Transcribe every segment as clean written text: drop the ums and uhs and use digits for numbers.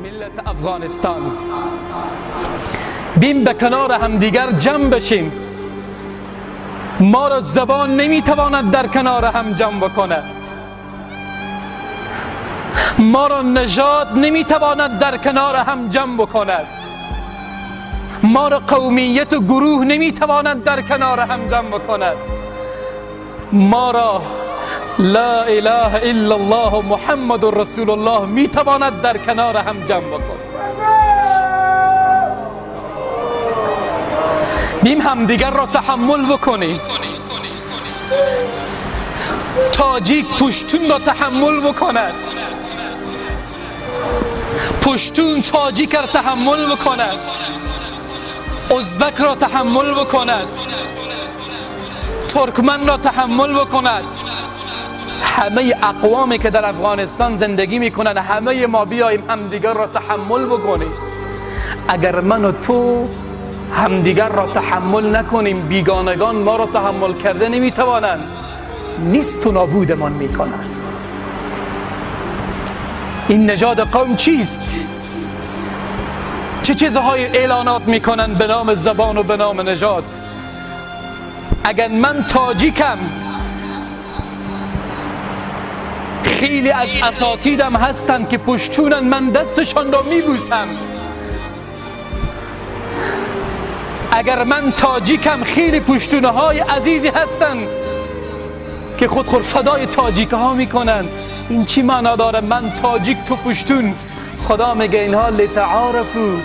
ملت افغانستان بیم به کنار همدیگر جمع بشیم. ما را زبان نمیتواند در کنار هم جمع بکند، ما را نژاد نمیتواند در کنار هم جمع بکند، ما را قومیت و گروه نمیتواند در کنار هم جمع بکند. ما را لا اله الا الله محمد رسول الله میتواند در کنار هم جمع بکند. بیم همدیگر را تحمل بکنیم. تاجیک پشتون را تحمل بکند، پشتون تاجیک را تحمل بکند، ازبک را تحمل بکند، ترکمن را تحمل بکند. همه اقوامی که در افغانستان زندگی میکنند، همه ما بیاییم همدیگر را تحمل بکنیم. اگر من و تو همدیگر را تحمل نکنیم، بیگانگان ما را تحمل کرده نمیتوانند، نیست و نابودمان میکنند. این نژاد قوم چیست؟ چه چیزهای اعلانات میکنند به نام زبان و به نام نژاد؟ اگر من تاجیکم، خیلی از اساتیدم هستند که پشتونن، من دستشان را میبوسم. اگر من تاجیکم، خیلی پشتونهای عزیزی هستند که خود فدای تاجیک ها میکنند. این چی معنا داره؟ من تاجیک تو پشتون. خدا میگه اینها لتعارفو،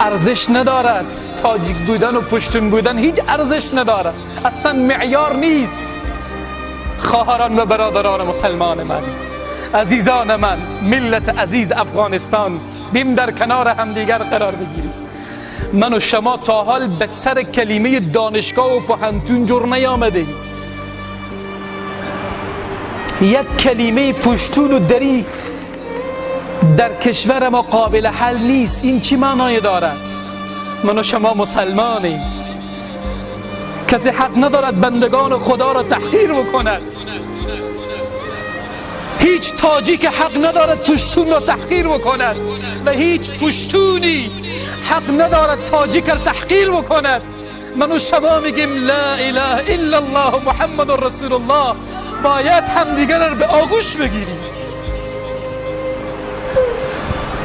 ارزش ندارد. تاجیک بودن و پشتون بودن هیچ ارزش ندارد، اصلا معیار نیست. خواهران و برادران مسلمان من، عزیزان من، ملت عزیز افغانستان، بیم در کنار همدیگر قرار بگیریم. من و شما تا حال به سر کلمه دانشگاه و پوهنتون جور نیامدیم. یک کلمه پشتون و دری در کشور ما قابل حل نیست. این چی معنای دارد؟ من و شما مسلمانیم، کسی حق ندارد بندگان خدا را تحقیر بکند. هیچ تاجیک حق ندارد پشتون را تحقیر بکند و هیچ پشتونی حق ندارد تاجیک را تحقیر بکند. من و شما میگیم لا اله الا الله محمد رسول الله. باید همدیگر را به آغوش بگیریم.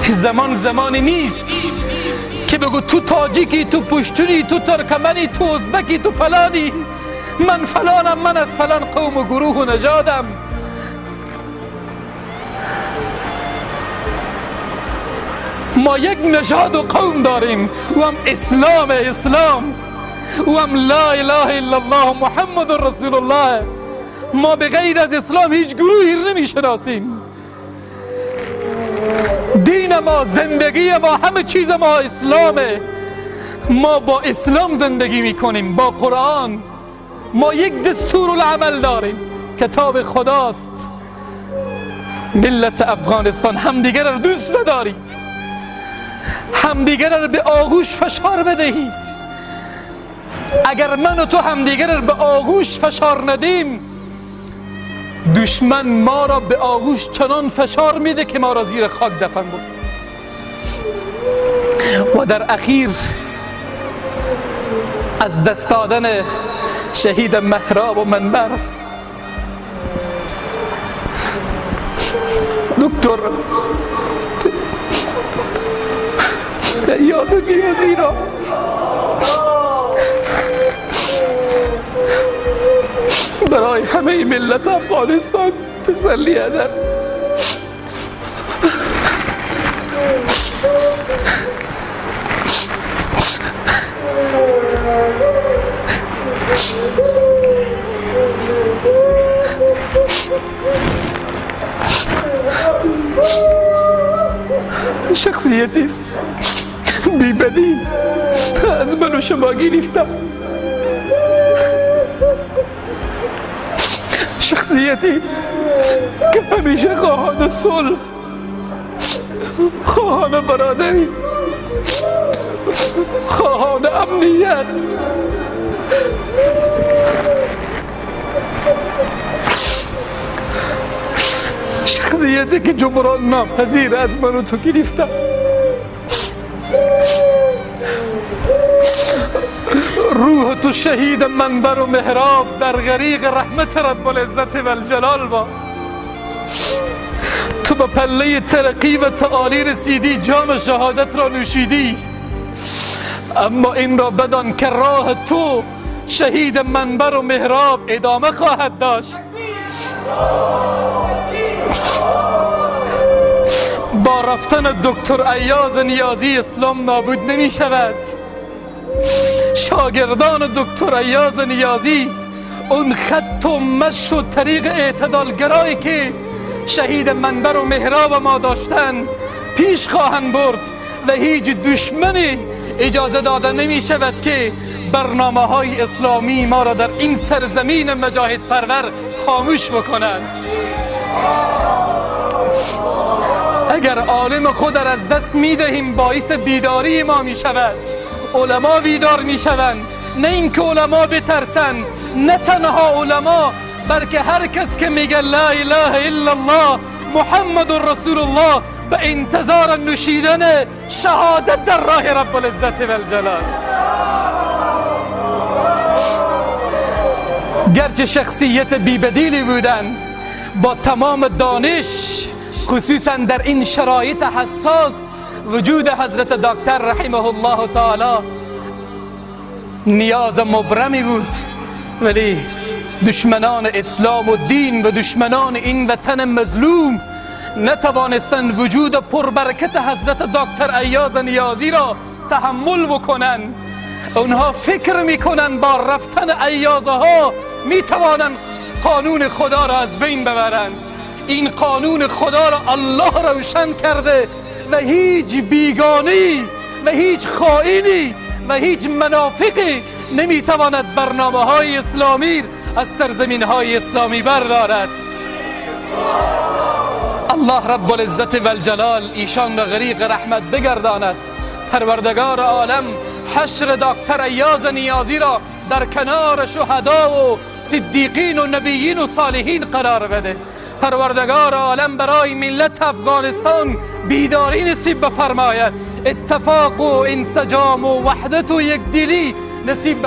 زمان زمانی نیست که بگو تو تاجیکی، تو پشتونی، تو ترکمنی، تو ازبکی، تو فلانی، من فلانم، من از فلان قوم و گروه و نژادم. ما یک نژاد و قوم داریم، او هم اسلام، اسلام، او هم لا اله الا الله محمد رسول الله. ما به غیر از اسلام هیچ گروهی رو نمیشناسیم. دین ما، زندگی ما، همه چیز ما اسلامه. ما با اسلام زندگی میکنیم، با قرآن. ما یک دستورالعمل داریم، کتاب خداست. ملت افغانستان، همدیگر رو دوست بدارید، همدیگر رو به آغوش فشار بدهید. اگر من و تو همدیگر رو به آغوش فشار ندیم، دشمن ما را به آغوش چنان فشار میده که ما را زیر خاک دفن بکند. و در اخیر از دست دادن شهید محراب و منبر، دکتر ریاض نیازی را برای همه ملت افغانستان تسلی درس. شخصیتی است بی بدیل از من و شما گرفتم، شخصیتی که همیشه خواهان صلح، خواهان برادری، خواهان امنیت، شخصیتی که جبران ناپذیر از من و تو گرفتم. روح تو شهید منبر و محراب در غریق رحمت رب العزت و الجلال باد. تو به پله ترقی و تعالی رسیدی، جام شهادت را نوشیدی، اما این را بدان که راه تو شهید منبر و محراب ادامه خواهد داشت. با رفتن دکتر ایاز نیازی اسلام نابود نمی شود. شاگردان دکتر ایاز نیازی اون خط و مش و طریق اعتدالگرایی که شهید منبر و محراب ما داشتن پیش خواهند برد و هیچ دشمنی اجازه داده نمی شود که برنامه های اسلامی ما را در این سرزمین مجاهد پرور خاموش بکنند. اگر عالم خود را از دست می دهیم باعث بیداری ما می شود. علما بیدار می شوند، نه اینکه علما بترسند، نه تنها علما، بلکه هر کس که میگه لا اله الا الله محمد رسول الله به انتظار نوشیدن شهادت در راه رب العزت و الجلال. گرچه شخصیت بی‌بدیلی بودند، با تمام دانش، خصوصا در این شرایط حساس، وجود حضرت دکتر رحمه الله تعالی نیاز مبرمی بود، ولی دشمنان اسلام و دین و دشمنان این وطن مظلوم نتوانستند وجود پربرکت حضرت دکتر ایاز نیازی را تحمل بکنند. اونها فکر میکنند با رفتن ایازها میتوانند قانون خدا را از بین ببرند. این قانون خدا را الله روشن کرده و هیچ بیگانی و هیچ خائنی و هیچ منافقی نمیتواند برنامه های اسلامی از سرزمین های اسلامی بردارد. الله رب العزت و الجلال ایشان را غریق رحمت بگرداند. پروردگار عالم حشر دکتر ایاز نیازی را در کنار شهدا و صدیقین و نبیین و صالحین قرار بده. پروردگار عالم برای ملت افغانستان بیداری نصیب بفرماید، اتفاق و انسجام و وحدت و یکدلی نصیب.